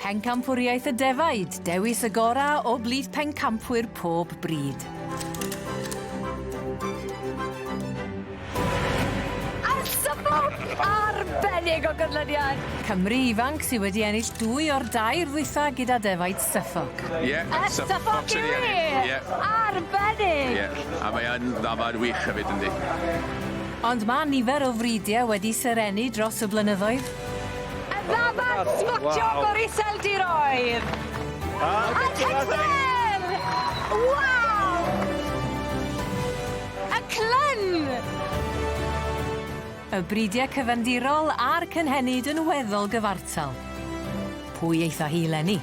Pencampwriaeth y defaid, dewis y gorau o blith pencampwyr pob brîd. A'r Suffolk arbennig o ganlyniad! Cymry ifanc sydd wedi ennill dwy o'r dair ddwytha gyda defaid Suffolk. Ie, Y Suffolk yw hi! Ie. Arbennig! Ie, a mae yn ddafad wych hefyd yndi. Ond mae nifer o fridiau wedi serennu dros y blynyddoedd. Y ddafad smotiog o'r Iseldiroedd! Anhygoel! Waw! Y clun! Y bridiau cyfandirol a'r cynhenid yn weddol gyfartal. Pwy eitha hi 'leni?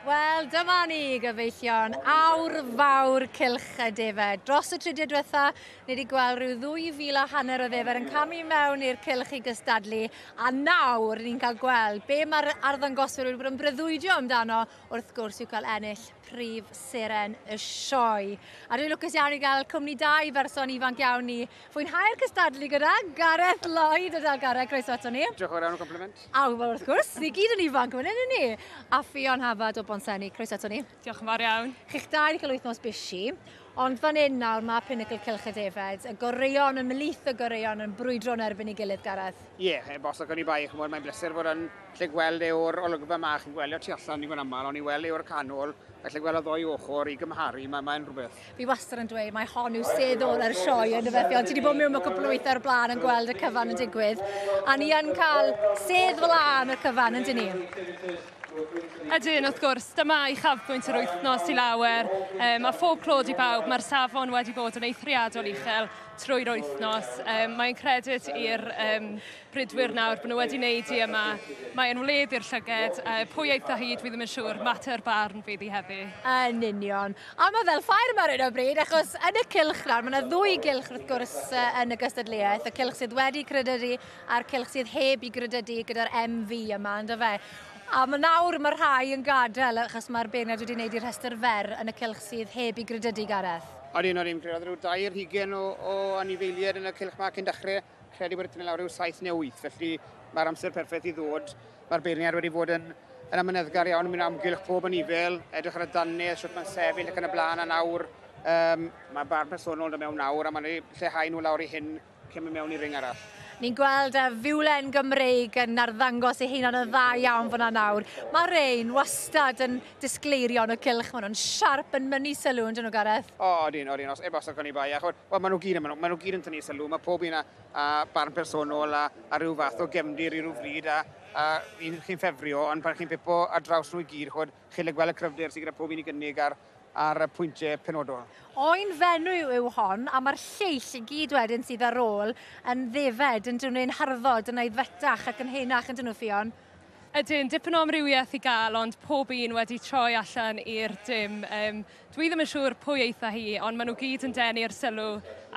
Wel, dyma ni, gyfeillion, awr fawr cylch y defaid. Dros y tridiau diwetha, ni wedi gweld rhyw 2,500 o ddefaid yn camu mewn i'r cylch i gystadlu, a nawr ni'n cael gweld be mae'r arddangoswyr wedi bod yn breuddwydio amdano, wrth gwrs, yw cael ennill prif seren y sioe. A dwi'n lwcus iawn i gael cwmni dau berson ifanc iawn i fwynhau'r cystadlu gyda Gareth Lloyd. O dal Gareth, croeso ato ni. Diolch yn fawr iawn am compliment. A wel, wrth gwrs, ni gyd yn ifanc fan hyn, ni. A Ffion Hafad o Bontsenni, croeso ato ni. Diolch yn fawr iawn. Chi'ch dau wedi cael wythnos busy, ond fan hyn nawr mae Pinnacle Cylch y Defaid, y goreuon, ymhlith y goreuon yn brwydro yn erbyn ei gilydd, Gareth. Ie, yeah, heb os ac o'n i bai, ch'mod, mae'n bleser fod yn lle gweld e o'r olygfa 'ma, chi'n gweld e o'r tu allan digon aml, ond i weld e o'r canol, gallu gweld y ddou ochr i gymharu, mae, mae'n rhywbeth. Fi wastad yn dweud mai hon yw sedd orau'r sioe yn y Ffion. Ti wedi bod mewn cwpl o weithiau o'r blaen yn gweld y cyfan yn digwydd. A ni yn cael sedd flaen y cyfan, yn dyn ni? Ydyn, wrth gwrs, dyma uchafbwynt yr wythnos i lawer. Um, a phob clod i bawb, mae'r safon wedi bod yn eithriadol uchel trwy'r wythnos. Um, mae'n credit i'r um, bridwyr nawr bod nhw wedi wneud i yma. Mae'n wledd i'r llyged. Pwy eitha hyd, fi ddim yn siŵr. Mater barn fydd hi heddi. Yn union. A mae fel ffair yma ar hyn o bryd, achos yn y cylch nawr, mae yna ddwy gylch wrth gwrs yn y gystadleuaeth. Y cylch sydd wedi credydu a'r cylch sydd heb i gredydu gyda'r MV yma, ynddo fe? A mae nawr mae rhai yn gadael, achos mae'r beirniad wedi gwneud i rhestr fer yn y cylch sydd heb i gredydu, Gareth. Odyn, odyn. Credodd rhyw 23 o anifeiliaid yn y cylch yma cyn dechrau. Credu bod e lawr rhyw 7 neu 8, felly mae'r amser perffaith i ddod. Mae'r beirniad wedi bod yn, yn amyneddgar iawn yn mynd amgylch pob anifeil, edrych ar y dannedd, sut mae'n sefyll ac yn y blaen, a nawr um, mae barn personol yn dod mewn nawr, a mae'n lleihau nhw lawr i hyn cyn mynd mewn i ring arall. Ni'n gweld y fiwlen Gymreig yn arddangos ei hunan yn dda iawn fyna nawr. Mae rein wastad yn disgleirio yn y cylch, maen nhw'n siarp yn mynnu sylw yn dyn nhw, Gareth? O, odyn, odyn, os, ebos ac o'n i bai. Achos, wel, maen nhw gyd, maen nhw, maen nhw gyd yn tynnu sylw, mae pob un â, â barn personol a, a rhyw fath o gefndir i ryw fryd a, a un chi'n ffefrio, ond pan chi'n pipo ar draws nhw i gyd, chod, chi'n gweld y cryfder sydd gyda pob un i gynnig ar, ar y pwyntiau penodol. Oen fenyw yw hon, a mae'r lleill i gyd wedyn sydd ar ôl yn ddefed, yn dyn nhw'n harddod, yn aeddfetach ac yn henach, yn dyn nhw, Ffion? Ydyn, dipyn o amrywiaeth i gael, ond pob un wedi troi allan i'r dim. Um, dwi ddim yn siŵr pwy eitha hi, ond maen nhw gyd yn denu'r sylw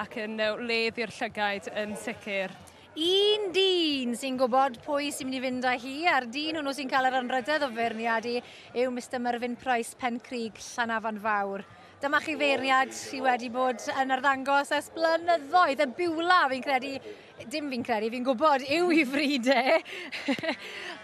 ac yn wledd i'r llygaid yn sicr. Un dyn sy'n gwybod pwy sy'n mynd i fynd â hi, a'r dyn hwnnw sy'n cael yr anrhydedd o feirniadu yw Mr Mervyn Price, Pencrug, Llanafan Fawr. Dyma chi feirniad sydd wedi bod yn arddangos ers blynyddoedd, y Beulah fi'n credu, dim fi'n credu, fi'n gwybod yw i fryd e.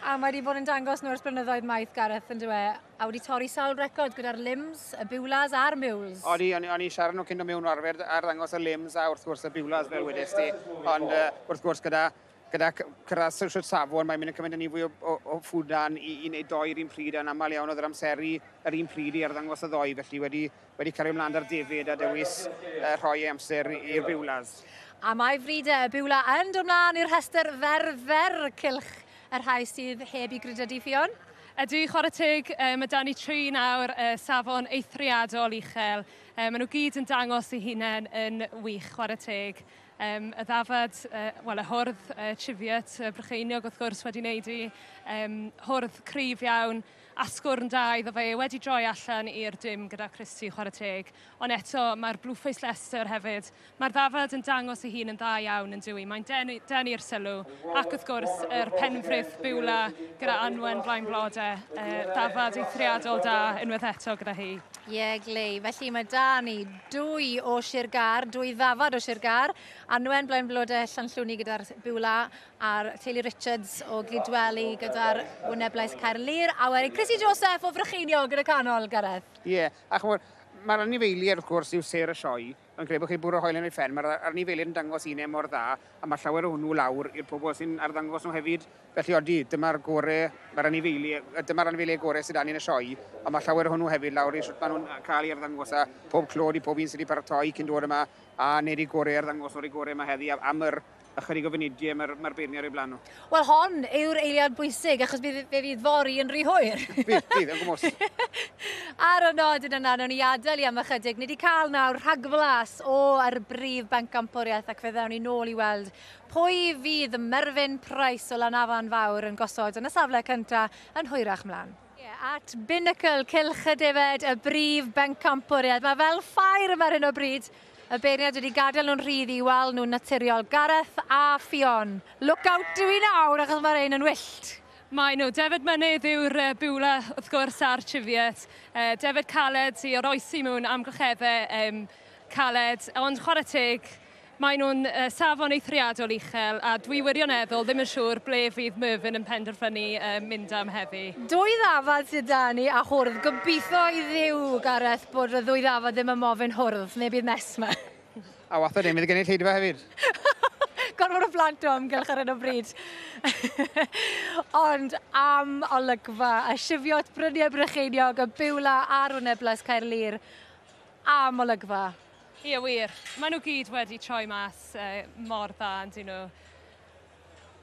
A mae wedi bod yn dangos nhw ers blynyddoedd maith, Gareth, yn dywe, a wedi torri sawl record gyda'r limbs, y Beulahs a'r mules. O'n i siarad nhw cyn dod mewn o arfer arddangos y limbs a wrth gwrs y Beulahs fel wedes di, ond uh, wrth gwrs gyda gyda cyrraedd shwt safon, mae'n mynd yn cymryd ni fwy o, o, o ffwdan i, i wneud doi yr un pryd, a'n aml iawn oedd yr amseru yr un pryd i arddangos y ddoi, felly wedi, wedi cario ymlaen ar David a dewis uh, rhoi ei amser i'r Beulahs. A mae Frida y Beulah yn dod mlaen i'r rhestr fer fer cylch y rhai sydd heb i grydydu Ffion. Ydy, chwarae teg, mae da ni tri nawr, safon eithriadol uchel. Maen nhw gyd yn dangos eu hunain yn wych, chwarae teg. Um, y ddafad, uh, wel, y hwrdd, uh, Cheviot, uh, Brycheiniog wrth gwrs wedi wneud i, um, hwrdd cryf iawn. asgwrn da iddo fe, wedi droi allan i'r dim gyda Christie, chwarae teg. Ond eto, mae'r Blueface Leicester hefyd. Mae'r ddafad yn dangos ei hun yn dda iawn yn dyw. Mae'n denu'r sylw. Ac wrth gwrs, yr Penfrith Bula gyda Anwen Blaen Blode. Ddafad eithriadol da unwaith eto gyda hi. Ie, yeah, glei. Felly mae da ni dwy o Sir Gâr, dwy ddafad o Sir Gâr. Anwen Blaen Blode Llanllwni gyda'r Bula a'r teulu Richards o Glidweli gyda'r Wyneblais Caerlŷr. A wedyn Chrissy Joseph o Frycheiniog gyda canol, Gareth. Ie, yeah, a chymod, mae'r anifeiliaid wrth gwrs yw sêr y sioe, ond credu bod chi'n bwrw hoelen o'i phen, mae'r anifeiliaid yn dangos unau mor dda, a mae llawer o hwnnw lawr i'r pobl sy'n arddangos nhw hefyd. Felly odi, dyma'r gore, mae'r anifeiliaid, dyma'r anifeiliaid gore sydd 'da ni yn y sioe, ond mae llawer o hwnnw hefyd lawr i sut maen nhw'n cael ei arddangos a pob clod i pob un sydd wedi paratoi cyn dod yma a wneud eu gore arddangos o'r gore yma heddi am yr ychydig o funudiau mae'r mae beirniad o'i blaen nhw. Wel, hon yw'r eiliad bwysig, achos bydd, fe fydd fory yn rhy hwyr. Bydd, bydd, yn gwmws. Ar y nodyn yna, nawn ni adael i am ychydig. Ni wedi cael nawr rhagflas o'r brif bencampwriaeth ac fe ddewn ni nôl i weld pwy fydd Mervyn Price o Lanafan Fawr yn gosod yn y safle cyntaf yn hwyrach mlaen. Yeah, at Binnacle, Cylch y Defed, y brif bencampwriaeth. Mae fel ffair yma ar hyn o bryd. Y beirniad wedi gadael nhw'n rhydd i weld nhw'n naturiol. Gareth a Ffion, look out dwi nawr achos mae'r ein yn wyllt. Mae nhw. Defed Mynydd yw'r Bula, wrth gwrs, a'r Cheviot. Defed caled sy'n oroesi mewn amgylcheddau caled, ond chwarae teg, mae nhw'n safon eithriadol uchel a dwi wirioneddol ddim yn siŵr ble fydd Mervyn yn penderfynu mynd am heddi. Dwy ddafad sydd da ni a hwrdd. Gobeithio i Dduw, Gareth, bod y ddwy ddafad ddim yn mofyn hwrdd, neu bydd mess yma. A wath o ddim, bydd y gynulleidfa hefyd. Gorfod o blant o amgylch ar hyn o bryd. Ond am olygfa, y Cheviot Bryniau Brycheiniog, y Bula a'r Wyneblas Caerlŷr, am olygfa. Ie, wir. Maen nhw gyd wedi troi mas mor dda, yn dyn nhw.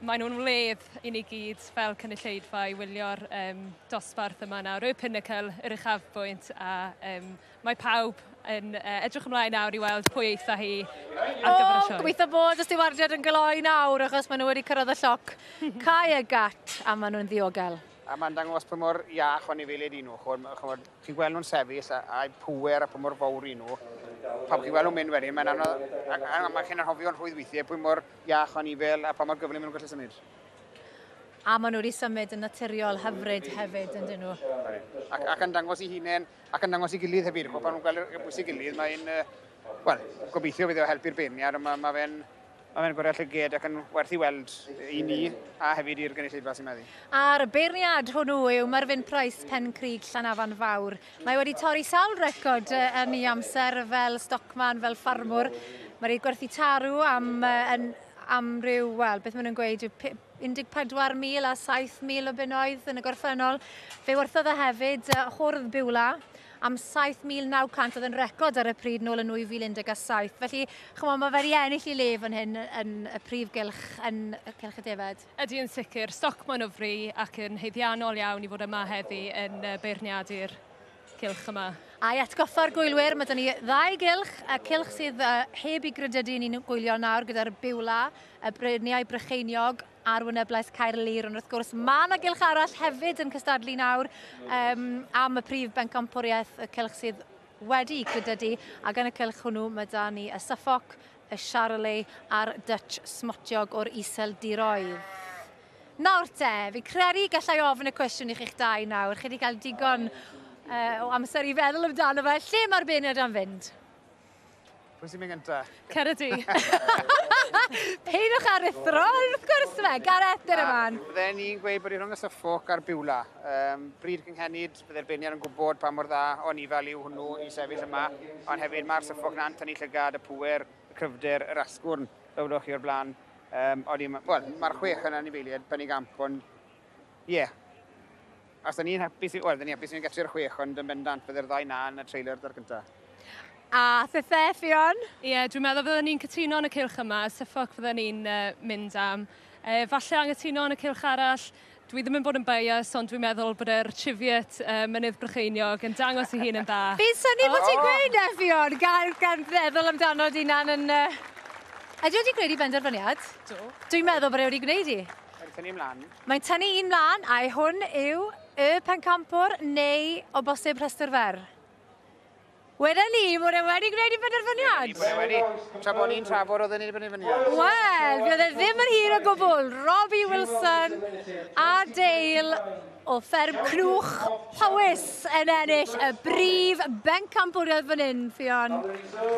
Maen nhw'n wledd i ni gyd fel cynulleidfa i wylio'r dosbarth yma nawr. Y pinnacle, yr uchafbwynt, a mae pawb yn edrych ymlaen nawr i weld pwy eitha hi ar gyfer y sioe. Gobeithio bod y stiwardiad yn gloi nawr, achos maen nhw wedi cyrraedd y lloc. Cau y gat, a maen nhw'n ddiogel. A mae'n dangos pa mor iach o anifeiliaid i nhw. Chi'n gweld nhw'n sefyll a'u pŵer a pa mor fawr i nhw. Pan chi'n gweld nhw'n mynd wedyn, mae'n anodd, a mae chi'n anghofio'n rhwydd weithiau pwy mor iach o anifel a pa mor gyflym maen nhw'n gallu symud. A maen nhw wedi symud yn naturiol hyfryd hefyd, yn dyn nhw. Ac yn dangos i hunain, ac yn dangos i gilydd hefyd. Pan nhw'n gweld y bwys i gilydd, mae'n, wel, gobeithio fydd o helpu'r beirniad, ond mae fe'n ma gorau llyged ac yn werth i weld i ni a hefyd i'r gynulleidfa sy'n meddu. A'r beirniad hwnnw yw Mervyn Price, Pencrug, Llanafan Fawr. Mae wedi torri sawl record yn ei amser fel stockman, fel ffarmwr. Mae wedi gwerthu tarw am ryw, wel, beth maen nhw'n gweud, 14,000 a 7,000 o bunnoedd yn y gorffennol. Fe werthodd e hefyd hwrdd Bula am 7,900, oedd yn record ar y pryd nôl yn 2017. Felly, chymod, mae fe wedi ennill i le fan hyn yn y prif gylch, yn y Cylch y Defed. Ydy yn sicr, stockman o fri ac yn haeddiannol iawn i fod yma heddi yn beirniadu'r cylch yma. A i atgoffa'r gwylwyr, mae 'da ni ddau gylch, y cylch sydd heb i grydydu ni'n gwylio nawr gyda'r Bula, y Bryniau Brycheiniog a'r Wyneblais Caerlŷr, ond wrth gwrs mae yna gylch arall hefyd yn cystadlu nawr am y prif bencampwriaeth, y cylch sydd wedi grydydu, ac yn y cylch hwnnw mae 'da ni y Suffolk, y Charolais a'r Dutch Smotiog o'r Iseldiroedd. Nawr te, fi credu gallai ofyn y cwestiwn i chi'ch dau nawr. Chi wedi cael digon o amser i feddwl amdano fe. Lle mae'r beirniad am fynd? Pwy sy'n mynd gyntaf? Cer di. Peidiwch â rhuthro, wrth gwrs fe. Gareth, dyna man. Bydden ni'n gweud bod hi rhwng y Suffolk a'r Bula. Bryd cynhenid, bydde'r beirniad yn gwybod pa mor dda o anifel yw hwnnw i sefyll yma. Ond hefyd mae'r Suffolk na'n tynnu llygad, y pŵer, y cryfder, yr asgwrn, ddywedwch chi o'r blaen. Wel, mae'r chwech yn anifeiliaid penigamp, ond ie. Yeah. Os da ni'n hapus, wel, da ni'n hapus i'n gallu'r chwech, ond yn bendant bydde'r ddau na yn y trailer da'r cyntaf. A thithe, Ffion? Ie, yeah, dwi'n meddwl fydden ni'n cytuno yn y cylch yma, Suffolk fydden ni'n mynd am. Falle anghytuno yn y cylch arall, dwi ddim yn bod yn bias, ond dwi'n meddwl bod yr Cheviot Mynydd Brycheiniog yn dangos ei hun yn dda. Fi'n synnu bod ti'n gweud e, Ffion, gan feddwl amdano dy hunan yn... Ydy wedi gwneud i benderfyniad? Do. Dwi'n meddwl bod e wedi gwneud i. Mae'n tynnu mlaen. Mae'n tynnu un mlaen, a hwn yw Y pencampwr neu o bosib rhestr fer? Weden ni bod e wedi gwneud ei benderfyniad. Bod e wedi. Tra bod ni'n trafod oedd e'n ei benderfyniad. Wel, fi oedd e ddim yn hir o gwbl. Robbie Wilson a Dale o fferm Cnwch Powys yn ennill y brif bencampwriaeth fan hyn, Ffion.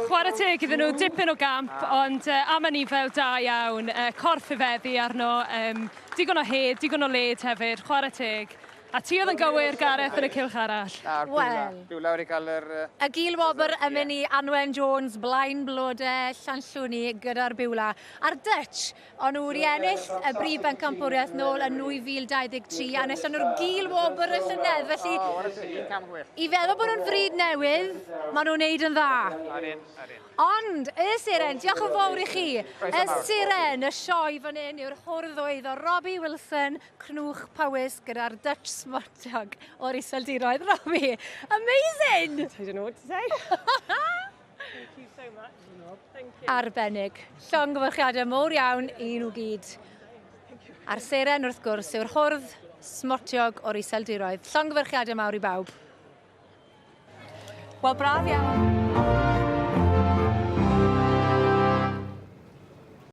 Chwarae teg iddyn nhw, dipyn o gamp, ond uh, am anifail da iawn, uh, corff i feddu arno, um, digon o hed, digon o led hefyd, chwarae teg. A ti oedd yn gywir, Gareth, yn y cylch arall. Na'r Wel. Beulah wedi cael yr... Y gil wobr yn mynd i Anwen Jones, Blaen Blode, Llanllwni gyda'r Beulah. A'r Dutch, o'n nhw wedi ennill y brif bencampwriaeth nôl yn 2023, a enillon nhw'r gil wobr y llynedd, felly O, what a un cam gwell. i feddwl bod nhw'n fryd newydd, maen nhw'n neud yn dda. Odyn, odyn. Ond, y seren, diolch yn fawr i chi. Croeso Y mawr. seren, y sioe fan hyn yw'r hwrdd o Robbie Wilson, Cnwch Powys gyda'r Dutch Smotiog o'r Iseldiroedd. Robbie, amazing! I don't know what to say. Thank you so much. Thank you. Arbennig. Llongyfarchiadau mowr iawn i nhw gyd. A'r seren, wrth gwrs, yw'r hwrdd smotiog o'r Iseldiroedd. Llongyfarchiadau mawr i bawb. Wel, braf iawn.